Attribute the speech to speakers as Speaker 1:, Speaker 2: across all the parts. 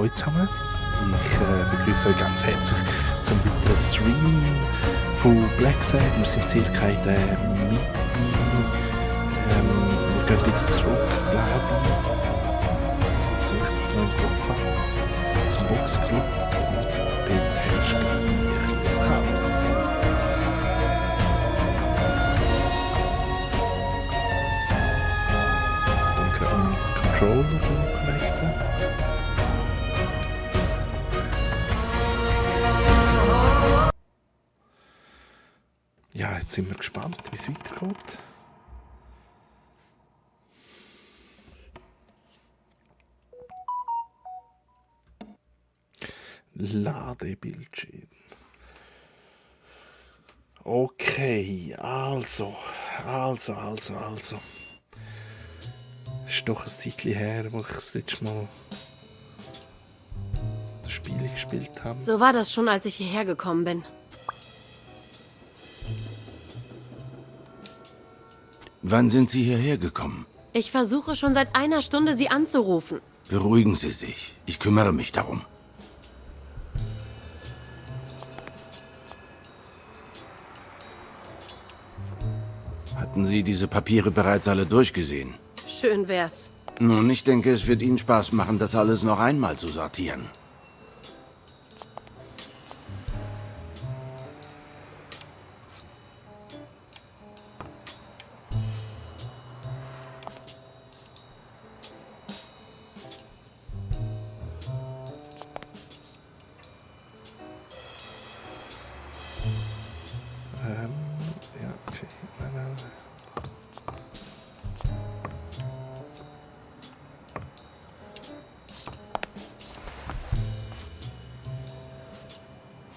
Speaker 1: Hallo zusammen. Ich begrüße euch ganz herzlich zum weiteren Stream von Blacksad. Wir sind circa in der Mitte. Wir gehen wieder zurück, glaube ich. So ich das noch im Kopf habe. Zum Boxclub. Und dort herrscht, glaube ich, ein bisschen Chaos. Ich tue gerade einen Controller connecten. Ja, jetzt sind wir gespannt, wie es weitergeht. Ladebildschirm. Okay, also. Es ist doch ein Zeitchen her, wo ich das letzte Mal das Spiel gespielt habe.
Speaker 2: So war das schon, als ich hierher gekommen bin.
Speaker 3: Wann sind Sie hierher gekommen?
Speaker 2: Ich versuche schon seit einer Stunde, Sie anzurufen.
Speaker 3: Beruhigen Sie sich. Ich kümmere mich darum. Hatten Sie diese Papiere bereits alle durchgesehen?
Speaker 2: Schön wär's.
Speaker 3: Nun, ich denke, es wird Ihnen Spaß machen, das alles noch einmal zu sortieren.
Speaker 1: Ja, okay. Nein.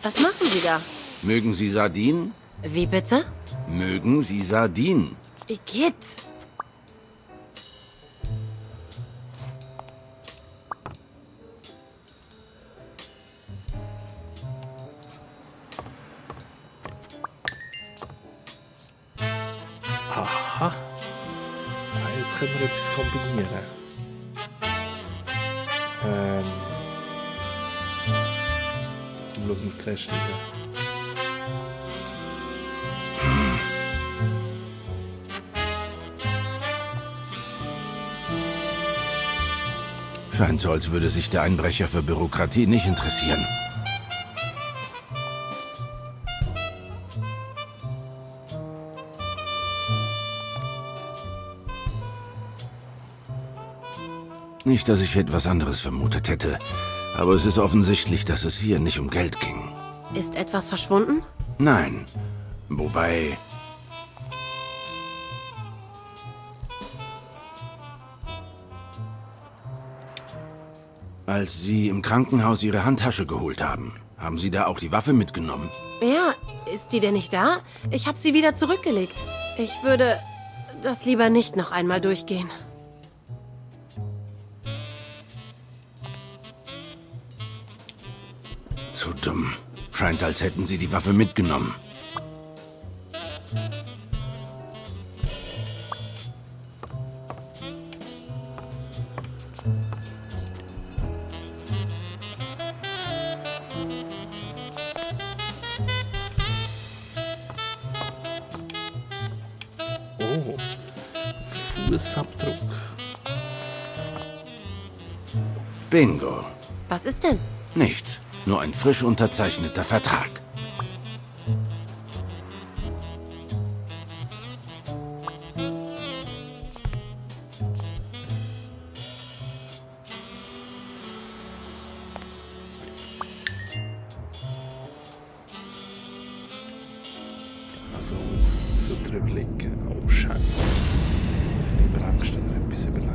Speaker 2: Was machen Sie da?
Speaker 3: Mögen Sie Sardinen?
Speaker 2: Wie bitte?
Speaker 3: Mögen Sie Sardinen?
Speaker 2: Igitt!
Speaker 1: Aha. Ah, jetzt können wir etwas kombinieren. Schauen wir zuerst rein.
Speaker 3: Scheint so, als würde sich der Einbrecher für Bürokratie nicht interessieren. Nicht, dass ich etwas anderes vermutet hätte, aber es ist offensichtlich, dass es hier nicht um Geld ging.
Speaker 2: Ist etwas verschwunden?
Speaker 3: Nein, wobei... Als Sie im Krankenhaus Ihre Handtasche geholt haben, haben Sie da auch die Waffe mitgenommen?
Speaker 2: Ja, ist die denn nicht da? Ich habe sie wieder zurückgelegt. Ich würde das lieber nicht noch einmal durchgehen.
Speaker 3: Zu dumm. Scheint, als hätten Sie die Waffe mitgenommen.
Speaker 1: Oh. Fußabdruck.
Speaker 3: Bingo.
Speaker 2: Was ist denn?
Speaker 3: Nichts. Nur ein frisch unterzeichneter Vertrag.
Speaker 1: Also, so drüber liegen. Oh, Scheiße. Ich habe Angst, oder etwas überlegt.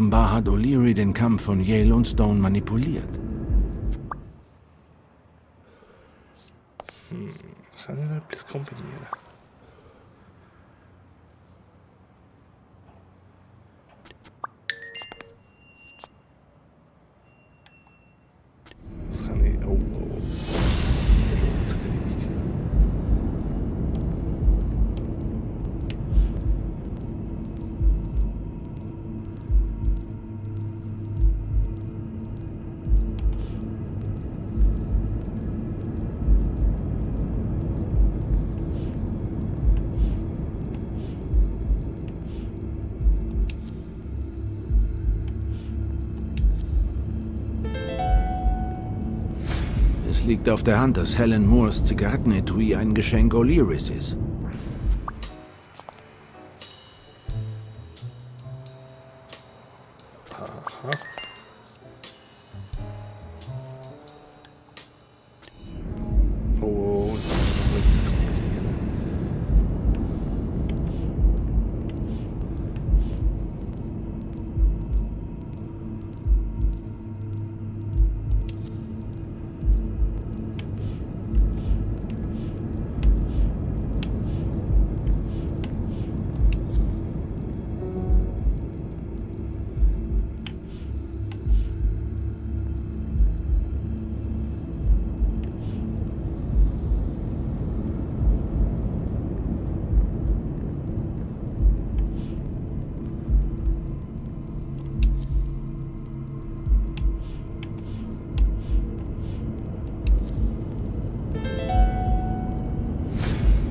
Speaker 3: Offenbar hat O'Leary den Kampf von Yale und Stone manipuliert.
Speaker 1: Kann ich noch etwas kombinieren? Was kann ich... Oh. Der läuft so grimmig.
Speaker 3: Es liegt auf der Hand, dass Helen Moores Zigarettenetui ein Geschenk O'Learys ist.
Speaker 1: Aha. Oh, jetzt muss ich noch etwas kombinieren.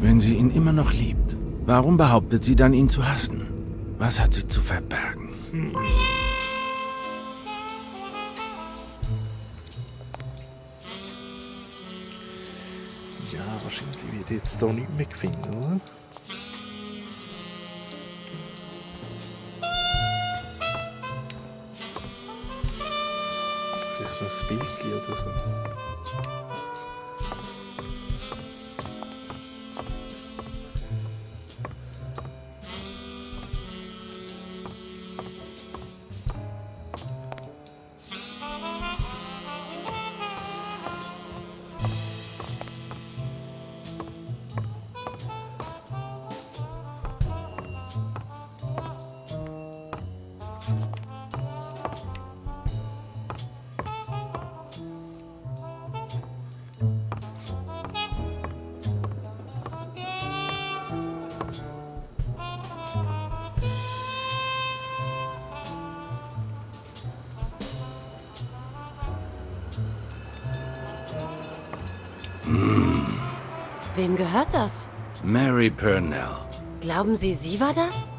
Speaker 3: Wenn sie ihn immer noch liebt, warum behauptet sie dann, ihn zu hassen? Was hat sie zu verbergen?
Speaker 1: Ja, wahrscheinlich wird jetzt da nicht mehr gefunden, oder? Vielleicht noch ein Bildchen oder so.
Speaker 2: Wem gehört das?
Speaker 3: Mary Purnell.
Speaker 2: Glauben Sie, sie war das?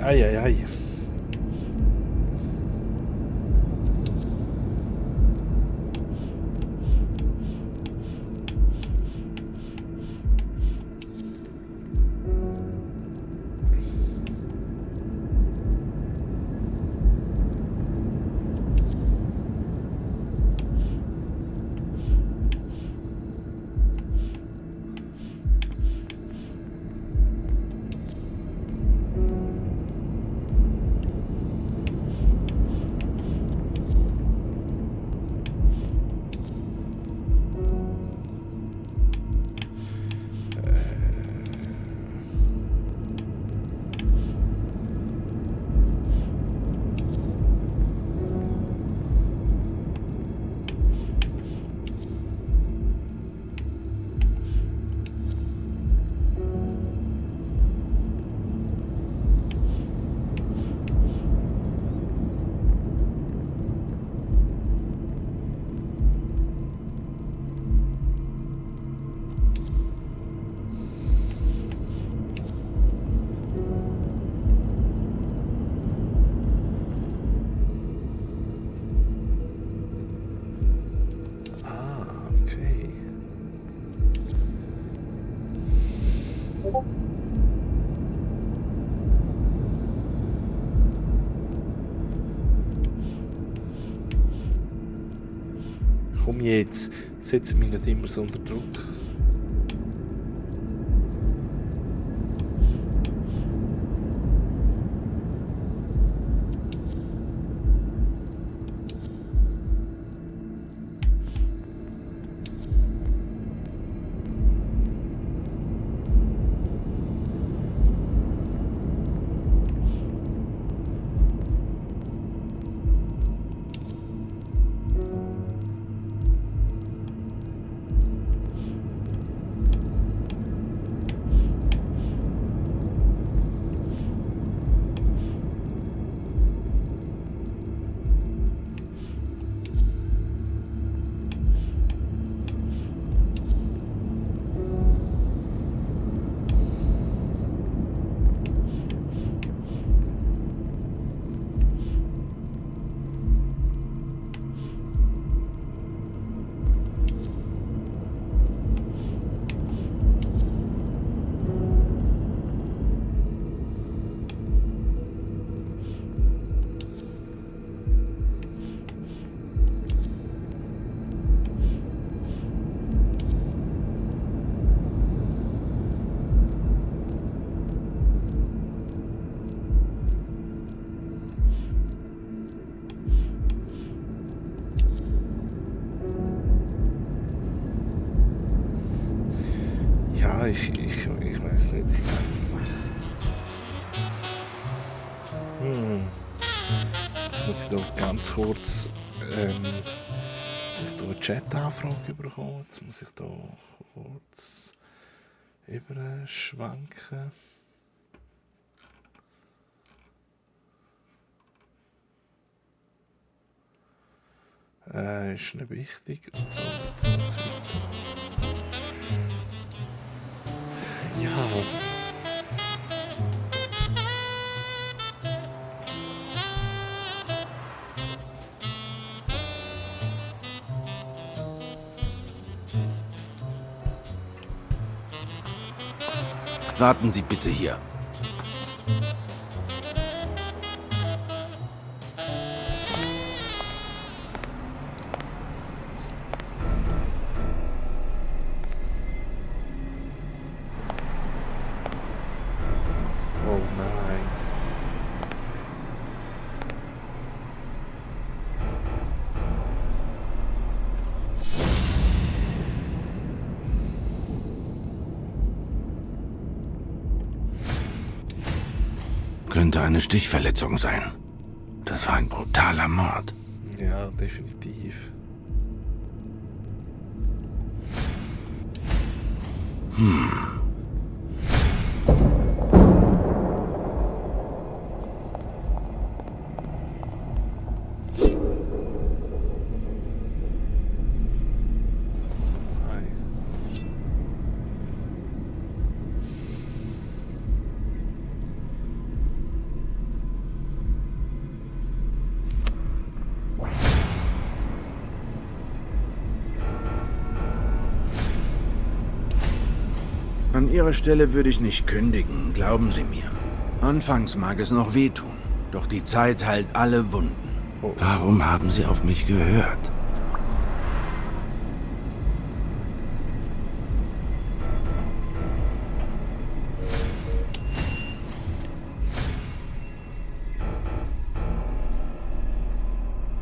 Speaker 1: Eieiei. komm jetzt, setz mich nicht immer so unter Druck. Ja, ich weiß nicht. Jetzt muss ich da ganz kurz ich da eine Chat-Anfrage bekommen. Jetzt muss ich da kurz überschwenken. Ist nicht wichtig und so weiter und so weiter. Ja.
Speaker 3: Warten Sie bitte hier.
Speaker 1: Oh nein.
Speaker 3: Könnte eine Stichverletzung sein. Das war ein brutaler Mord.
Speaker 1: Ja, definitiv. Nein.
Speaker 3: An Ihrer Stelle würde ich nicht kündigen, glauben Sie mir. Anfangs mag es noch wehtun, doch die Zeit heilt alle Wunden.
Speaker 1: Oh.
Speaker 3: Warum haben Sie auf mich gehört?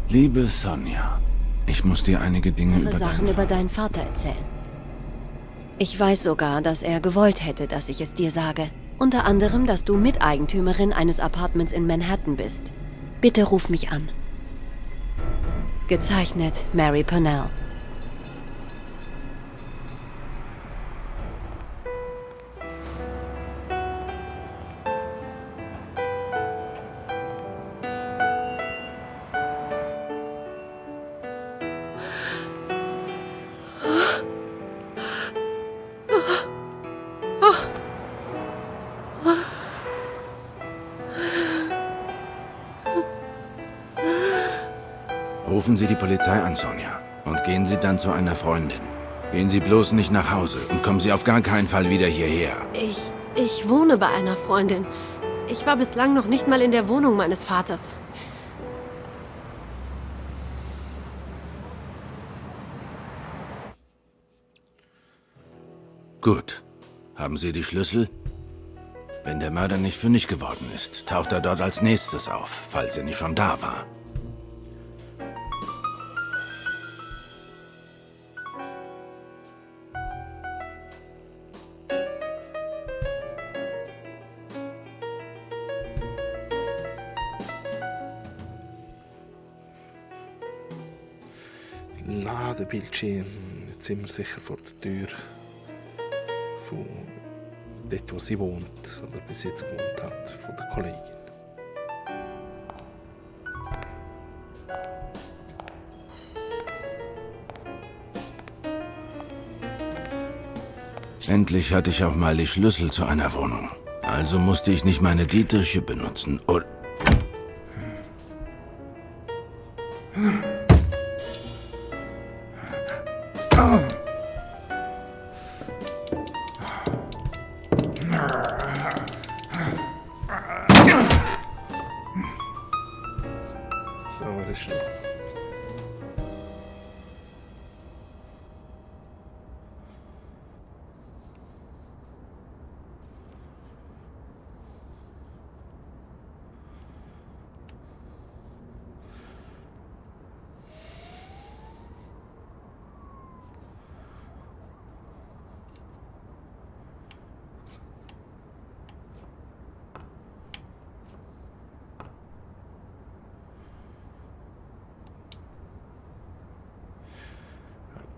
Speaker 3: Liebe Sonja, ich muss dir einige Dinge über
Speaker 4: Sachen über deinen Vater erzählen. Ich weiß sogar, dass er gewollt hätte, dass ich es dir sage. Unter anderem, dass du Miteigentümerin eines Apartments in Manhattan bist. Bitte ruf mich an. Gezeichnet, Mary Purnell.
Speaker 3: Rufen Sie die Polizei an, Sonja. Und gehen Sie dann zu einer Freundin. Gehen Sie bloß nicht nach Hause und kommen Sie auf gar keinen Fall wieder hierher.
Speaker 2: Ich wohne bei einer Freundin. Ich war bislang noch nicht mal in der Wohnung meines Vaters.
Speaker 3: Gut. Haben Sie die Schlüssel? Wenn der Mörder nicht fündig geworden ist, taucht er dort als nächstes auf, falls er nicht schon da war.
Speaker 1: Ladebildschirm. Jetzt sind wir sicher vor der Tür von dort, wo sie wohnt oder bis jetzt gewohnt hat, von der Kollegin.
Speaker 3: Endlich hatte ich auch mal die Schlüssel zu einer Wohnung. Also musste ich nicht meine Dietriche benutzen. Oder
Speaker 1: So, wer ist da?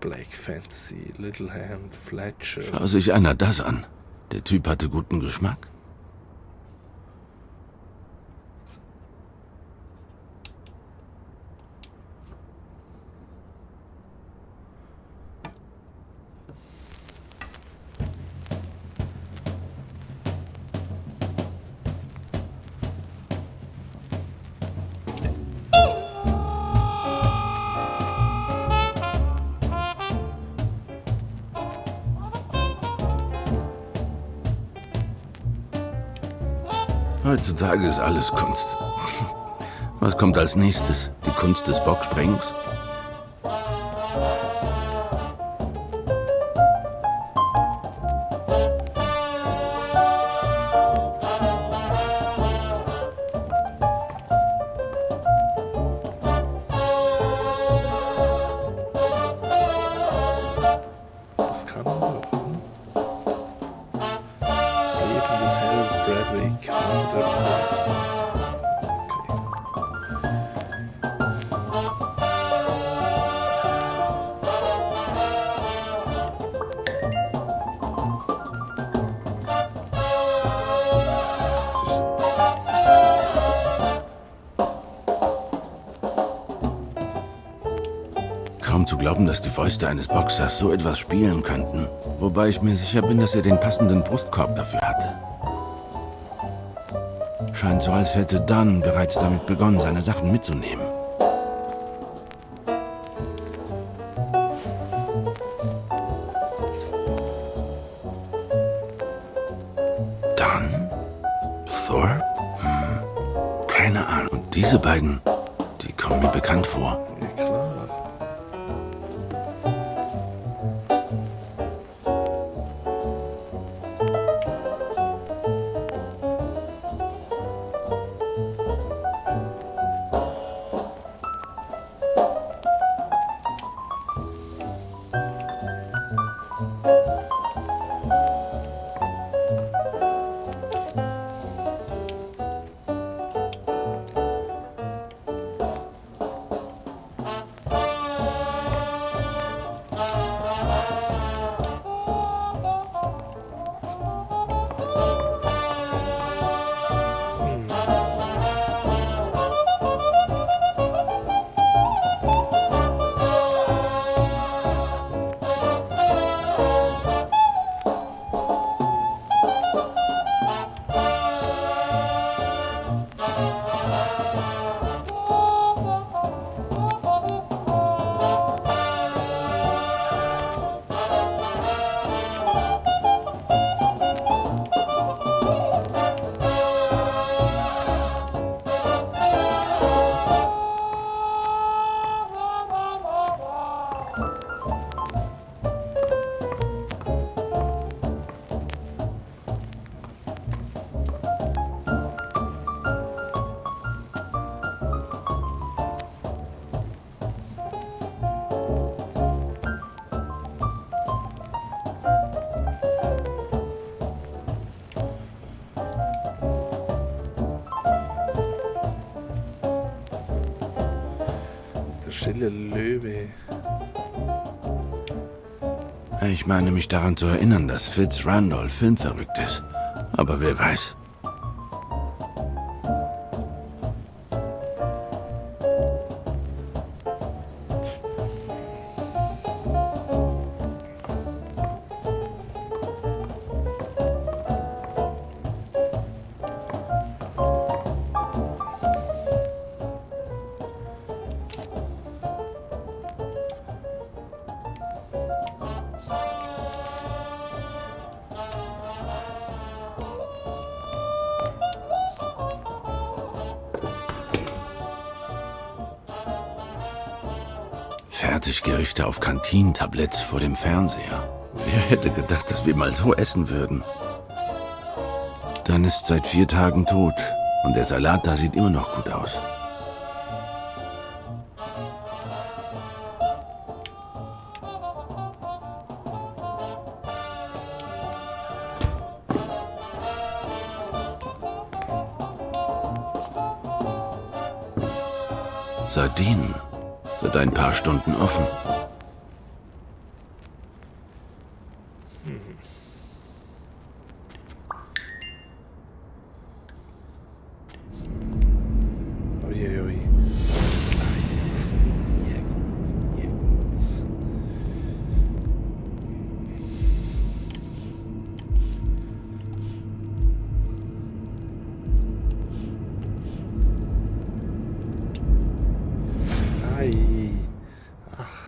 Speaker 1: Black Fantasy, Little Hand, Fletcher.
Speaker 3: schau sich einer das an. Der Typ hatte guten Geschmack. Heutzutage ist alles Kunst. Was kommt als nächstes? Die Kunst des Bocksprings?
Speaker 1: Das kann man auch. Das Leben des Harold Bradwick von der Unreispass. Okay. Was ist
Speaker 3: Kaum zu glauben, dass die Fäuste eines Boxers so etwas spielen könnten. Wobei ich mir sicher bin, dass er den passenden Brustkorb dafür hatte. Scheint so, als hätte Dunn bereits damit begonnen, seine Sachen mitzunehmen. Dunn? Thorpe? Keine Ahnung. Und diese beiden, die kommen mir bekannt vor.
Speaker 1: ja klar. Der stille Löwe.
Speaker 3: Ich meine mich daran zu erinnern, dass Fitz Randolph filmverrückt ist. Aber wer weiß. Fertiggerichte auf Kantinentabletts vor dem Fernseher. Wer hätte gedacht, dass wir mal so essen würden? Dann ist seit 4 Tagen tot und der Salat da sieht immer noch gut aus. Sardinen. Seit ein paar Stunden offen.
Speaker 1: Uiuiui. Nein, ist das nie gut. Nie gut. Ei. Ach.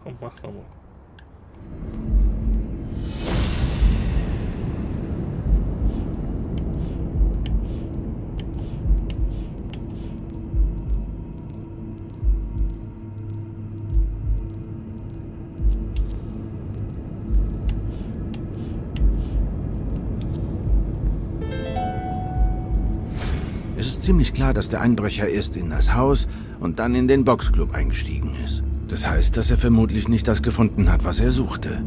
Speaker 1: Komm, mach nochmal.
Speaker 3: Es ist ziemlich klar, dass der Einbrecher erst in das Haus und dann in den Boxclub eingestiegen ist. Das heißt, dass er vermutlich nicht das gefunden hat, was er suchte.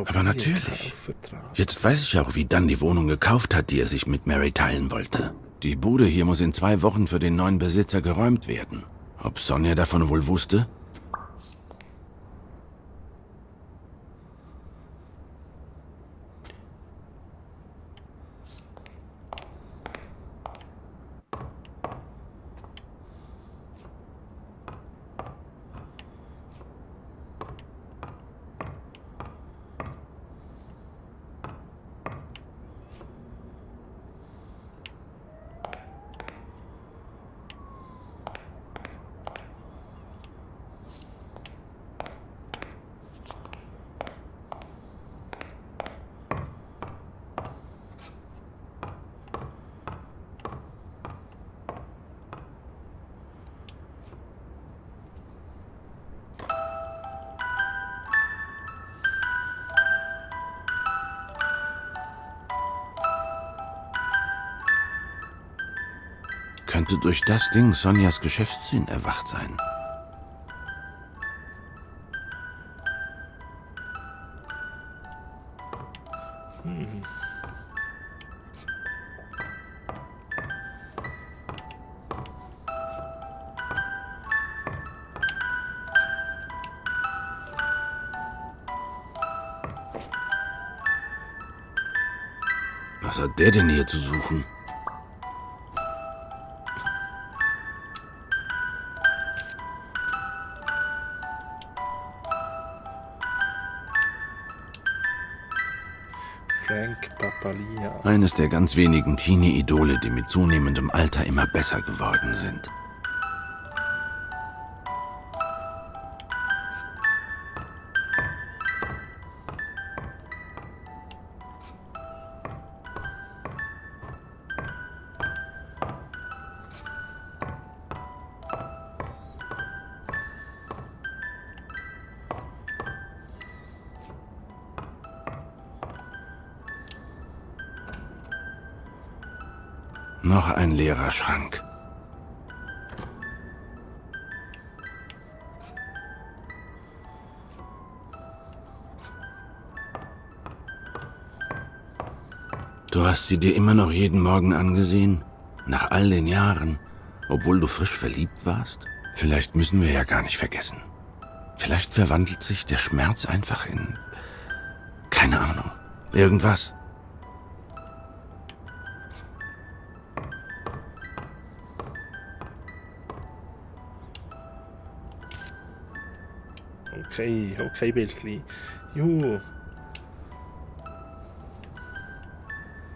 Speaker 3: Aber natürlich. Jetzt weiß ich auch, wie Dan die Wohnung gekauft hat, die er sich mit Mary teilen wollte. Die Bude hier muss in 2 Wochen für den neuen Besitzer geräumt werden. Ob Sonja davon wohl wusste? Könnte durch das Ding Sonjas Geschäftssinn erwacht sein. Was hat der denn hier zu suchen?
Speaker 1: Frank Papalia.
Speaker 3: Eines der ganz wenigen Teenie-Idole, die mit zunehmendem Alter immer besser geworden sind. Noch ein leerer Schrank. Du hast sie dir immer noch jeden Morgen angesehen? Nach all den Jahren? Obwohl du frisch verliebt warst? Vielleicht müssen wir ja gar nicht vergessen. Vielleicht verwandelt sich der Schmerz einfach in... keine Ahnung. Irgendwas.
Speaker 1: Okay, Bildli. Juhu.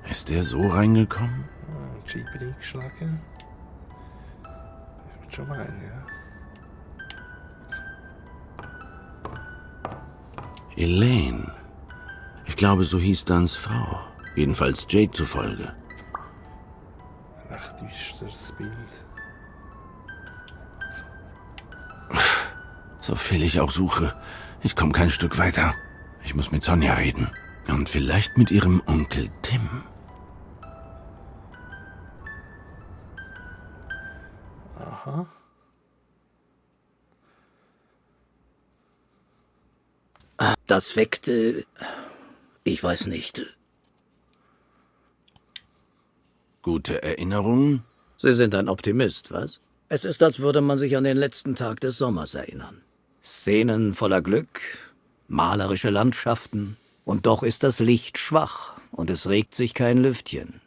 Speaker 3: Ist der so reingekommen?
Speaker 1: Jeep eingeschlagen. Ich würde schon meinen, ja.
Speaker 3: Elaine. Ich glaube, so hieß Duns Frau. Jedenfalls Jade zufolge.
Speaker 1: Recht düsteres Bild.
Speaker 3: So viel ich auch suche, ich komme kein Stück weiter. Ich muss mit Sonja reden. Und vielleicht mit ihrem Onkel Tim.
Speaker 1: Aha.
Speaker 5: Das weckte... ich weiß nicht.
Speaker 3: Gute Erinnerungen?
Speaker 5: Sie sind ein Optimist, was? Es ist, als würde man sich an den letzten Tag des Sommers erinnern. Szenen voller Glück, malerische Landschaften. Und doch ist das Licht schwach und es regt sich kein Lüftchen.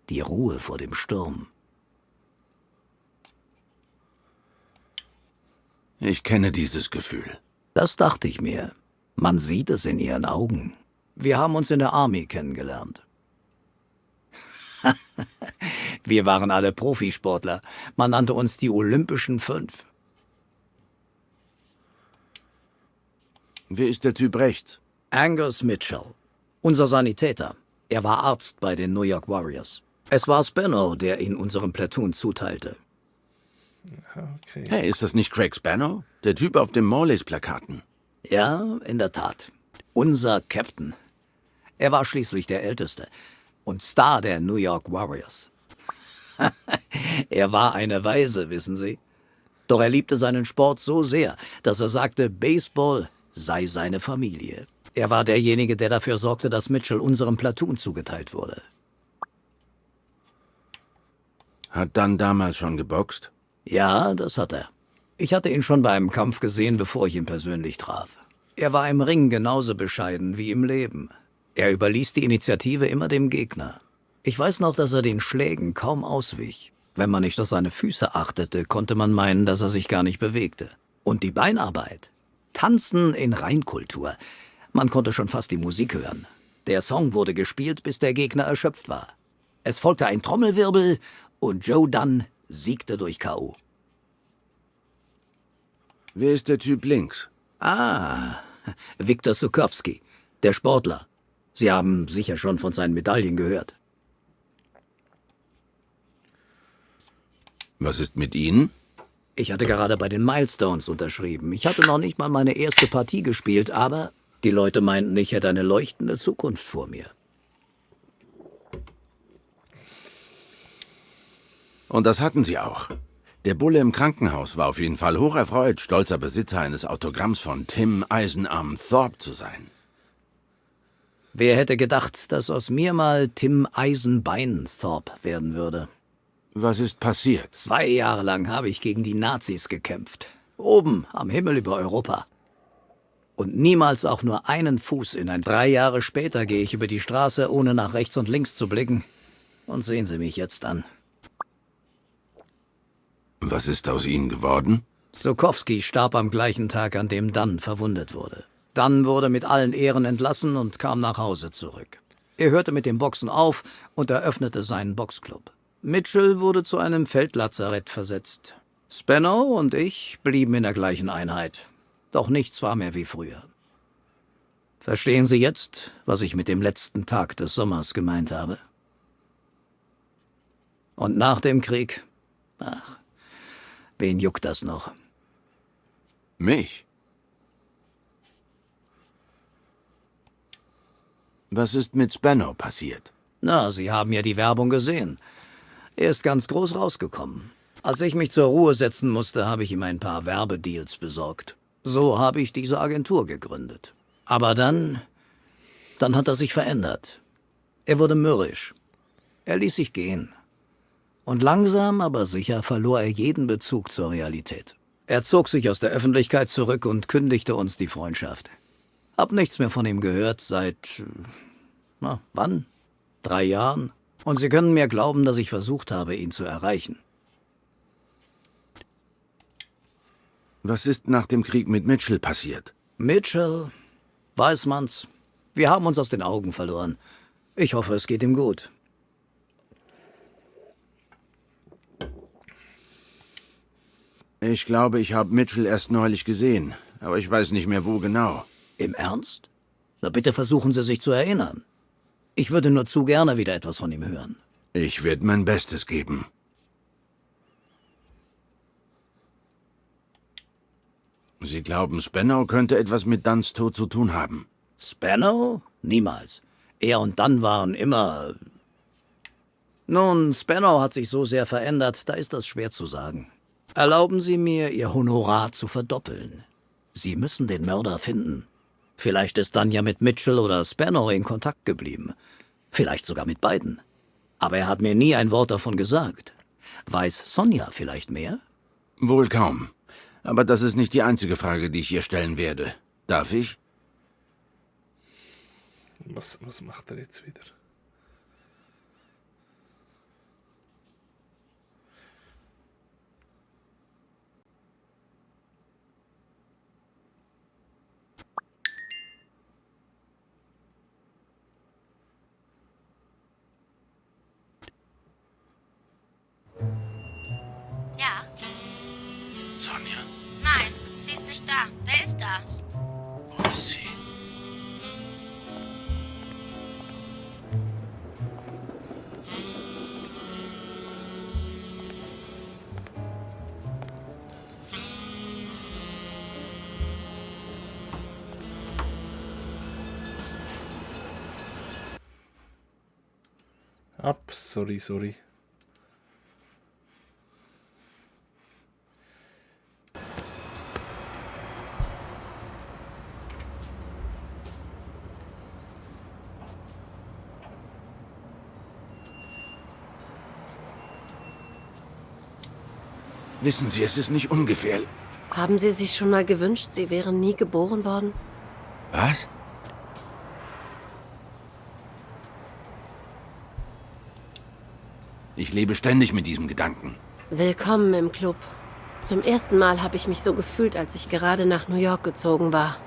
Speaker 5: Die Ruhe vor dem Sturm.
Speaker 3: Ich kenne dieses Gefühl.
Speaker 5: Das dachte ich mir. Man sieht es in ihren Augen. Wir haben uns in der Army kennengelernt. Wir waren alle Profisportler. Man nannte uns die Olympischen Fünf.
Speaker 3: Wer ist der Typ rechts?
Speaker 5: Angus Mitchell, unser Sanitäter. Er war Arzt bei den New York Warriors. Es war Spano, der ihn unserem Platoon zuteilte.
Speaker 1: Okay.
Speaker 3: Hey, ist das nicht Craig Spano? Der Typ auf den Morleys-Plakaten.
Speaker 5: Ja, in der Tat. Unser Captain. Er war schließlich der Älteste und Star der New York Warriors. Er war eine Waise, wissen Sie. Doch er liebte seinen Sport so sehr, dass er sagte, Baseball sei seine Familie. Er war derjenige, der dafür sorgte, dass Mitchell unserem Platoon zugeteilt wurde.
Speaker 3: Hat dann damals schon geboxt?
Speaker 5: Ja, das hat er. Ich hatte ihn schon bei einem Kampf gesehen, bevor ich ihn persönlich traf. Er war im Ring genauso bescheiden wie im Leben. Er überließ die Initiative immer dem Gegner. Ich weiß noch, dass er den Schlägen kaum auswich. Wenn man nicht auf seine Füße achtete, konnte man meinen, dass er sich gar nicht bewegte. Und die Beinarbeit. Tanzen in Reinkultur. Man konnte schon fast die Musik hören. Der Song wurde gespielt, bis der Gegner erschöpft war. Es folgte ein Trommelwirbel und Joe Dunn siegte durch K.O.
Speaker 3: Wer ist der Typ links?
Speaker 5: Ah, Viktor Sukovsky, der Sportler. Sie haben sicher schon von seinen Medaillen gehört.
Speaker 3: Was ist mit Ihnen?
Speaker 5: Ich hatte gerade bei den Milestones unterschrieben. Ich hatte noch nicht mal meine erste Partie gespielt, aber die Leute meinten, ich hätte eine leuchtende Zukunft vor mir.
Speaker 3: Und das hatten Sie auch. Der Bulle im Krankenhaus war auf jeden Fall hocherfreut, stolzer Besitzer eines Autogramms von Tim Eisenarm Thorpe zu sein.
Speaker 5: Wer hätte gedacht, dass aus mir mal Tim Eisenbein Thorpe werden würde?
Speaker 3: Was ist passiert?
Speaker 5: 2 Jahre lang habe ich gegen die Nazis gekämpft. Oben am Himmel über Europa. Und niemals auch nur einen Fuß in ein. 3 Jahre später gehe ich über die Straße, ohne nach rechts und links zu blicken. Und sehen Sie mich jetzt an.
Speaker 3: Was ist aus Ihnen geworden?
Speaker 5: Sukovsky starb am gleichen Tag, an dem Dunn verwundet wurde. Dunn wurde mit allen Ehren entlassen und kam nach Hause zurück. Er hörte mit dem Boxen auf und eröffnete seinen Boxclub. Mitchell wurde zu einem Feldlazarett versetzt. Spano und ich blieben in der gleichen Einheit. Doch nichts war mehr wie früher. Verstehen Sie jetzt, was ich mit dem letzten Tag des Sommers gemeint habe? Und nach dem Krieg? Ach, wen juckt das noch?
Speaker 3: Mich? Was ist mit Spano passiert?
Speaker 5: Na, Sie haben ja die Werbung gesehen. Er ist ganz groß rausgekommen. Als ich mich zur Ruhe setzen musste, habe ich ihm ein paar Werbedeals besorgt. So habe ich diese Agentur gegründet. Aber dann hat er sich verändert. Er wurde mürrisch. Er ließ sich gehen. Und langsam, aber sicher verlor er jeden Bezug zur Realität. Er zog sich aus der Öffentlichkeit zurück und kündigte uns die Freundschaft. Hab nichts mehr von ihm gehört seit, wann? 3 Jahren? Und Sie können mir glauben, dass ich versucht habe, ihn zu erreichen.
Speaker 3: Was ist nach dem Krieg mit Mitchell passiert?
Speaker 5: Mitchell, weiß man's. Wir haben uns aus den Augen verloren. Ich hoffe, es geht ihm gut.
Speaker 3: Ich glaube, ich habe Mitchell erst neulich gesehen, aber ich weiß nicht mehr, wo genau.
Speaker 5: Im Ernst? Na bitte versuchen Sie sich zu erinnern. Ich würde nur zu gerne wieder etwas von ihm hören.
Speaker 3: Ich werde mein Bestes geben. Sie glauben, Spannow könnte etwas mit Duns Tod zu tun haben?
Speaker 5: Spannow? Niemals. Er und Dunn waren immer... Nun, Spannow hat sich so sehr verändert, da ist das schwer zu sagen. Erlauben Sie mir, Ihr Honorar zu verdoppeln. Sie müssen den Mörder finden. Vielleicht ist Dunn ja mit Mitchell oder Spannow in Kontakt geblieben. Vielleicht sogar mit beiden. Aber er hat mir nie ein Wort davon gesagt. Weiß Sonja vielleicht mehr?
Speaker 3: Wohl kaum. Aber das ist nicht die einzige Frage, die ich ihr stellen werde. Darf ich?
Speaker 1: Was macht er jetzt wieder?
Speaker 6: Ja?
Speaker 3: Sonja,
Speaker 6: Nein, sie ist nicht da. Wer ist da?
Speaker 3: wo ist sie?
Speaker 1: Sorry.
Speaker 3: Wissen Sie, es ist nicht ungefährlich.
Speaker 2: Haben Sie sich schon mal gewünscht, Sie wären nie geboren worden?
Speaker 3: Was? Ich lebe ständig mit diesem Gedanken.
Speaker 2: Willkommen im Club. Zum ersten Mal habe ich mich so gefühlt, als ich gerade nach New York gezogen war.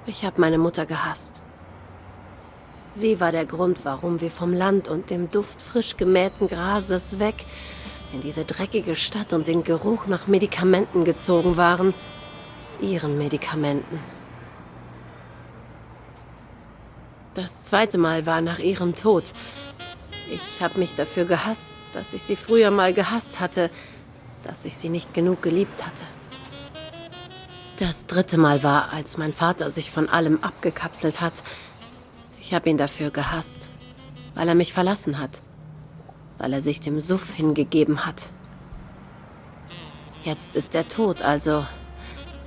Speaker 2: Ich habe meine Mutter gehasst. Sie war der Grund, warum wir vom Land und dem Duft frisch gemähten Grases weg in diese dreckige Stadt und den Geruch nach Medikamenten gezogen waren. Ihren Medikamenten. Das zweite Mal war nach ihrem Tod. Ich habe mich dafür gehasst, dass ich sie früher mal gehasst hatte, dass ich sie nicht genug geliebt hatte. Das dritte Mal war, als mein Vater sich von allem abgekapselt hat. Ich habe ihn dafür gehasst, weil er mich verlassen hat, weil er sich dem Suff hingegeben hat. Jetzt ist er tot, also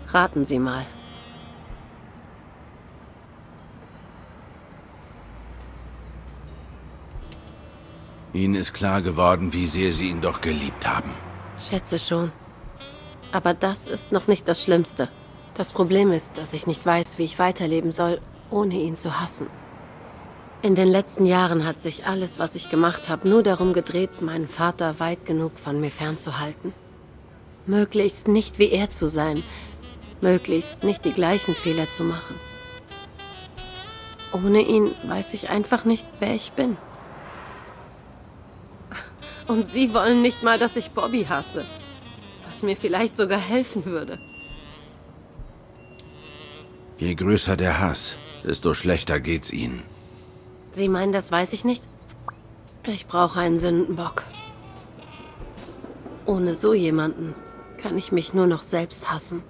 Speaker 2: raten Sie mal.
Speaker 3: Ihnen ist klar geworden, wie sehr Sie ihn doch geliebt haben.
Speaker 2: Schätze schon. Aber das ist noch nicht das Schlimmste. Das Problem ist, dass ich nicht weiß, wie ich weiterleben soll, ohne ihn zu hassen. In den letzten Jahren hat sich alles, was ich gemacht habe, nur darum gedreht, meinen Vater weit genug von mir fernzuhalten. Möglichst nicht wie er zu sein. Möglichst nicht die gleichen Fehler zu machen. Ohne ihn weiß ich einfach nicht, wer ich bin. Und Sie wollen nicht mal, dass ich Bobby hasse. Was mir vielleicht sogar helfen würde.
Speaker 3: Je größer der Hass, desto schlechter geht's Ihnen.
Speaker 2: Sie meinen, das weiß ich nicht? Ich brauche einen Sündenbock. Ohne so jemanden kann ich mich nur noch selbst hassen.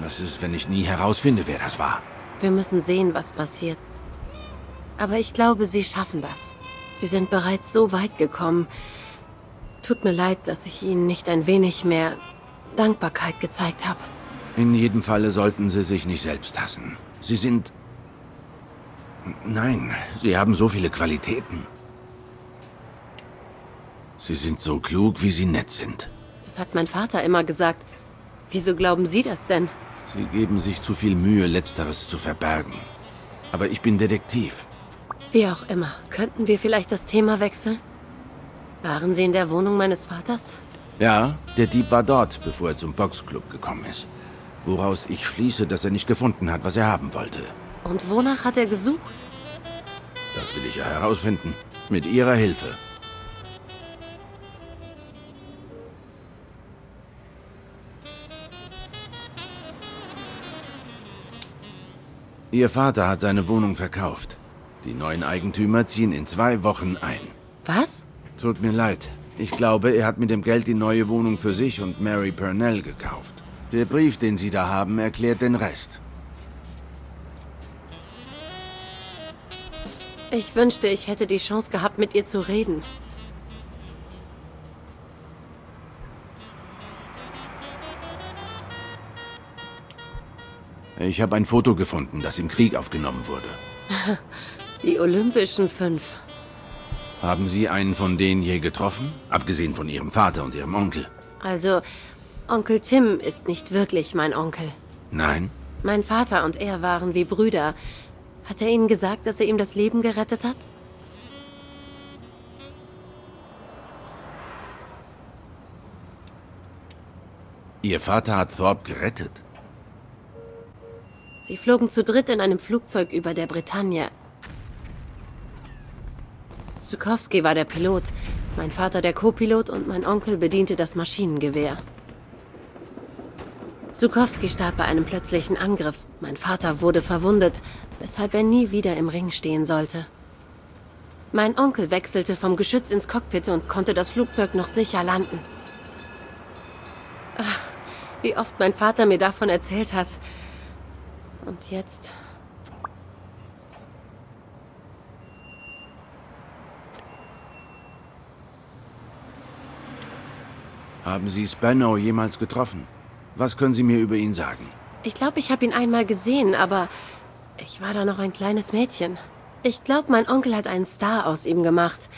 Speaker 3: Was ist, wenn ich nie herausfinde, wer das war?
Speaker 2: Wir müssen sehen, was passiert. Aber ich glaube, Sie schaffen das. Sie sind bereits so weit gekommen. Tut mir leid, dass ich Ihnen nicht ein wenig mehr Dankbarkeit gezeigt habe.
Speaker 3: In jedem Falle sollten Sie sich nicht selbst hassen. Sie sind... Nein, Sie haben so viele Qualitäten. Sie sind so klug, wie Sie nett sind.
Speaker 2: Das hat mein Vater immer gesagt. Wieso glauben Sie das denn?
Speaker 3: Sie geben sich zu viel Mühe, Letzteres zu verbergen. Aber ich bin Detektiv.
Speaker 2: Wie auch immer. Könnten wir vielleicht das Thema wechseln? Waren Sie in der Wohnung meines Vaters?
Speaker 3: Ja, der Dieb war dort, bevor er zum Boxclub gekommen ist. Woraus ich schließe, dass er nicht gefunden hat, was er haben wollte.
Speaker 2: Und wonach hat er gesucht?
Speaker 3: Das will ich ja herausfinden. Mit Ihrer Hilfe. Ihr Vater hat seine Wohnung verkauft. Die neuen Eigentümer ziehen in 2 Wochen ein.
Speaker 2: Was?
Speaker 3: Tut mir leid. Ich glaube, er hat mit dem Geld die neue Wohnung für sich und Mary Purnell gekauft. Der Brief, den Sie da haben, erklärt den Rest.
Speaker 2: Ich wünschte, ich hätte die Chance gehabt, mit ihr zu reden.
Speaker 3: Ich habe ein Foto gefunden, das im Krieg aufgenommen wurde.
Speaker 2: Die Olympischen 5.
Speaker 3: Haben Sie einen von denen je getroffen? Abgesehen von Ihrem Vater und Ihrem Onkel.
Speaker 2: Also, Onkel Tim ist nicht wirklich mein Onkel.
Speaker 3: Nein?
Speaker 2: Mein Vater und er waren wie Brüder. Hat er Ihnen gesagt, dass er ihm das Leben gerettet hat?
Speaker 3: Ihr Vater hat Thorpe gerettet.
Speaker 2: Sie flogen zu dritt in einem Flugzeug über der Bretagne. Zukowski war der Pilot, mein Vater der Co-Pilot und mein Onkel bediente das Maschinengewehr. Zukowski starb bei einem plötzlichen Angriff. Mein Vater wurde verwundet, weshalb er nie wieder im Ring stehen sollte. Mein Onkel wechselte vom Geschütz ins Cockpit und konnte das Flugzeug noch sicher landen. Ach, wie oft mein Vater mir davon erzählt hat. Und jetzt...
Speaker 3: Haben Sie Spano jemals getroffen? Was können Sie mir über ihn sagen?
Speaker 2: Ich glaube, ich habe ihn einmal gesehen, aber ich war da noch ein kleines Mädchen. Ich glaube, mein Onkel hat einen Star aus ihm gemacht,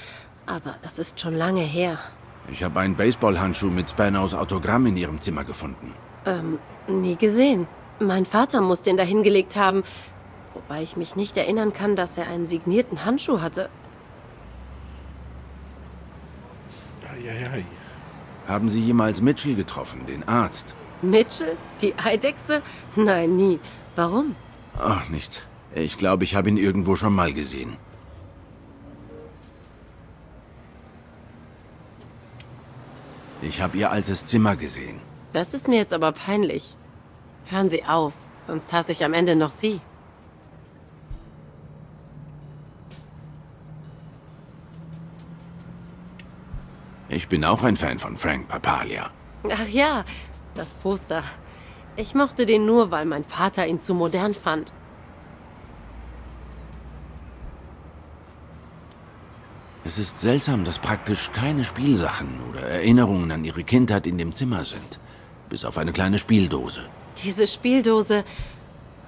Speaker 2: aber das ist schon lange her.
Speaker 3: Ich habe einen Baseballhandschuh mit Spanos Autogramm in Ihrem Zimmer gefunden.
Speaker 2: Nie gesehen. Mein Vater muss den da hingelegt haben, wobei ich mich nicht erinnern kann, dass er einen signierten Handschuh hatte.
Speaker 1: Eieiei.
Speaker 3: Haben Sie jemals Mitchell getroffen, den Arzt?
Speaker 2: Mitchell? Die Eidechse? Nein, nie. Warum?
Speaker 3: Ach, nicht. Ich glaube, ich habe ihn irgendwo schon mal gesehen. Ich habe Ihr altes Zimmer gesehen.
Speaker 2: Das ist mir jetzt aber peinlich. Hören Sie auf, sonst hasse ich am Ende noch Sie.
Speaker 3: Ich bin auch ein Fan von Frank Papalia.
Speaker 2: Ach ja, das Poster. Ich mochte den nur, weil mein Vater ihn zu modern fand.
Speaker 3: Es ist seltsam, dass praktisch keine Spielsachen oder Erinnerungen an Ihre Kindheit in dem Zimmer sind. Bis auf eine kleine Spieldose.
Speaker 2: Diese Spieldose.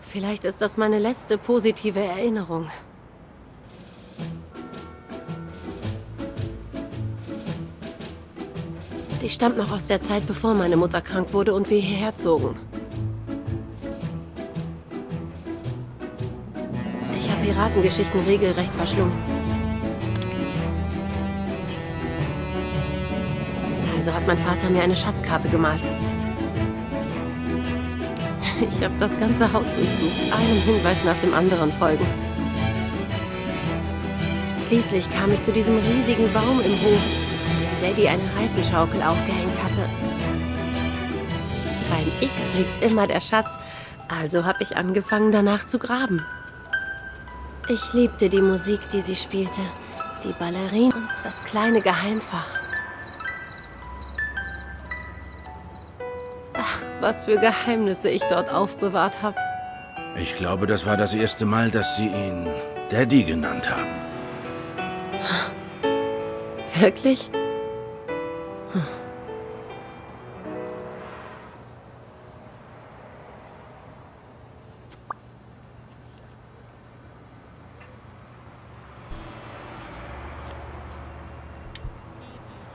Speaker 2: Vielleicht ist das meine letzte positive Erinnerung. Die stammt noch aus der Zeit, bevor meine Mutter krank wurde und wir hierher zogen. Ich habe Piratengeschichten regelrecht verschlungen. Also hat mein Vater mir eine Schatzkarte gemalt. Ich habe das ganze Haus durchsucht, einem Hinweis nach dem anderen folgend. Schließlich kam ich zu diesem riesigen Baum im Hof, an dem Daddy eine Reifenschaukel aufgehängt hatte. Beim X liegt immer der Schatz, also habe ich angefangen, danach zu graben. Ich liebte die Musik, die sie spielte, die Ballerinen und das kleine Geheimfach. Ach, was für Geheimnisse ich dort aufbewahrt habe.
Speaker 3: Ich glaube, das war das erste Mal, dass Sie ihn Daddy genannt haben.
Speaker 2: Wirklich?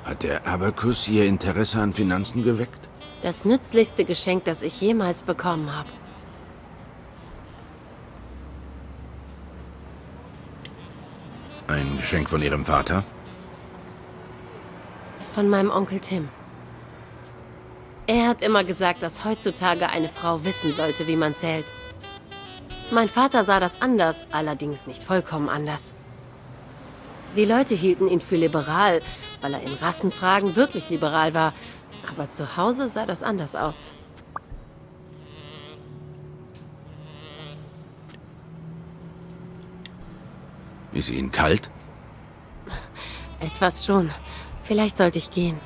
Speaker 3: Hat der Abacus Ihr Interesse an Finanzen geweckt?
Speaker 2: Das nützlichste Geschenk, das ich jemals bekommen habe.
Speaker 3: Ein Geschenk von Ihrem Vater?
Speaker 2: Von meinem Onkel Tim. Er hat immer gesagt, dass heutzutage eine Frau wissen sollte, wie man zählt. Mein Vater sah das anders, allerdings nicht vollkommen anders. Die Leute hielten ihn für liberal, weil er in Rassenfragen wirklich liberal war. Aber zu Hause sah das anders aus.
Speaker 3: Ist Ihnen kalt?
Speaker 2: Etwas schon. Vielleicht sollte ich gehen.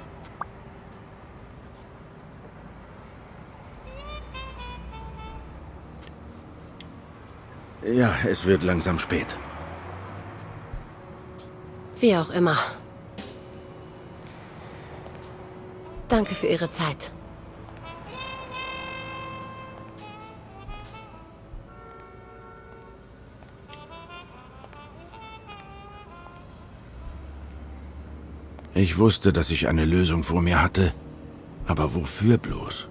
Speaker 3: Ja, es wird langsam spät.
Speaker 2: Wie auch immer. Danke für Ihre Zeit.
Speaker 3: Ich wusste, dass ich eine Lösung vor mir hatte, aber wofür bloß?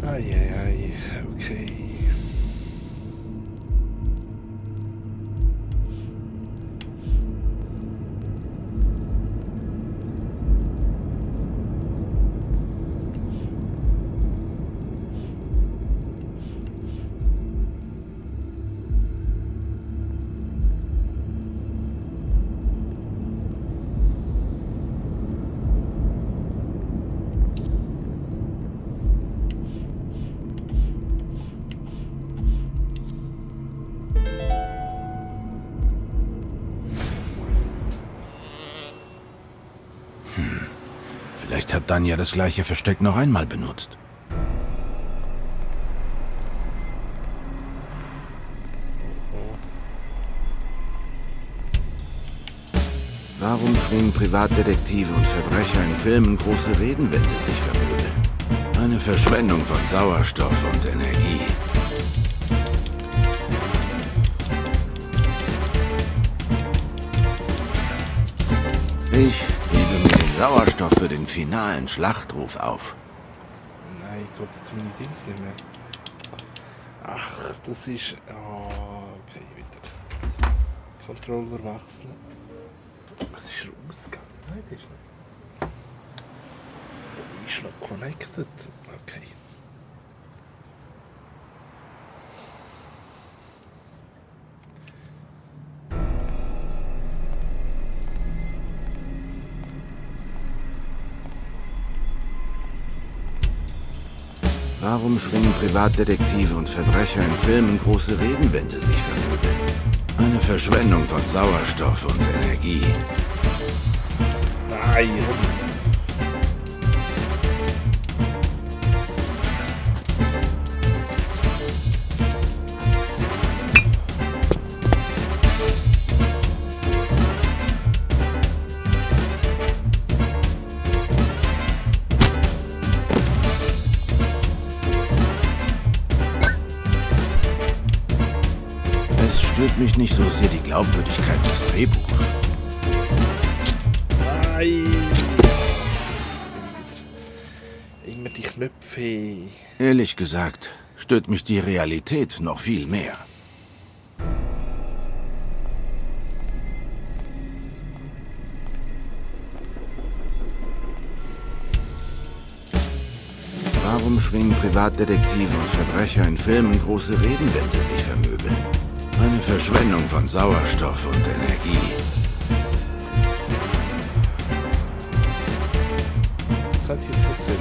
Speaker 1: Eieiei, okay.
Speaker 3: Vielleicht hat Danja das gleiche Versteck noch einmal benutzt. Warum schwingen Privatdetektive und Verbrecher in Filmen große Reden, wenn sie sich vermöbeln? Eine Verschwendung von Sauerstoff und Energie. Ich hebe mir den Sauerstoff für den finalen Schlachtruf auf.
Speaker 1: Nein, ich konnte jetzt meine Dings nicht mehr. Ach, das ist... Oh, okay, wieder. Controller wechseln. Was ist rausgegangen? Nein, das ist nicht. Der ist noch connected. Okay.
Speaker 3: Warum schwingen Privatdetektive und Verbrecher in Filmen große Reden, wenn sie sich vermöbeln? Eine Verschwendung von Sauerstoff und Energie.
Speaker 1: Nein,
Speaker 3: Es stört mich nicht so sehr die Glaubwürdigkeit des Drehbuchs.
Speaker 1: nein. Jetzt bin ich wieder. Immer die Knöpfe.
Speaker 3: Ehrlich gesagt, stört mich die Realität noch viel mehr. Warum schwingen Privatdetektive und Verbrecher in Filmen große Reden, wenn sie sich vermöbeln? Eine Verschwendung von Sauerstoff und Energie.
Speaker 1: Was hat jetzt das Sinn?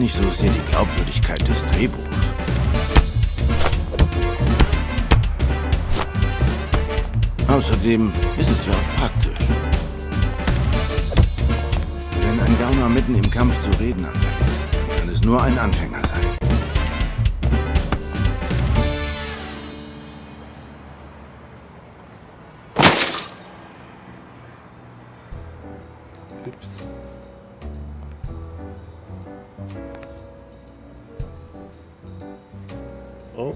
Speaker 3: nicht so sehr die Glaubwürdigkeit des Drehbuchs. Außerdem ist es ja auch praktisch. Wenn ein Gauner mitten im Kampf zu reden anfängt, kann es nur ein Anfänger sein.
Speaker 1: Ups. Oh.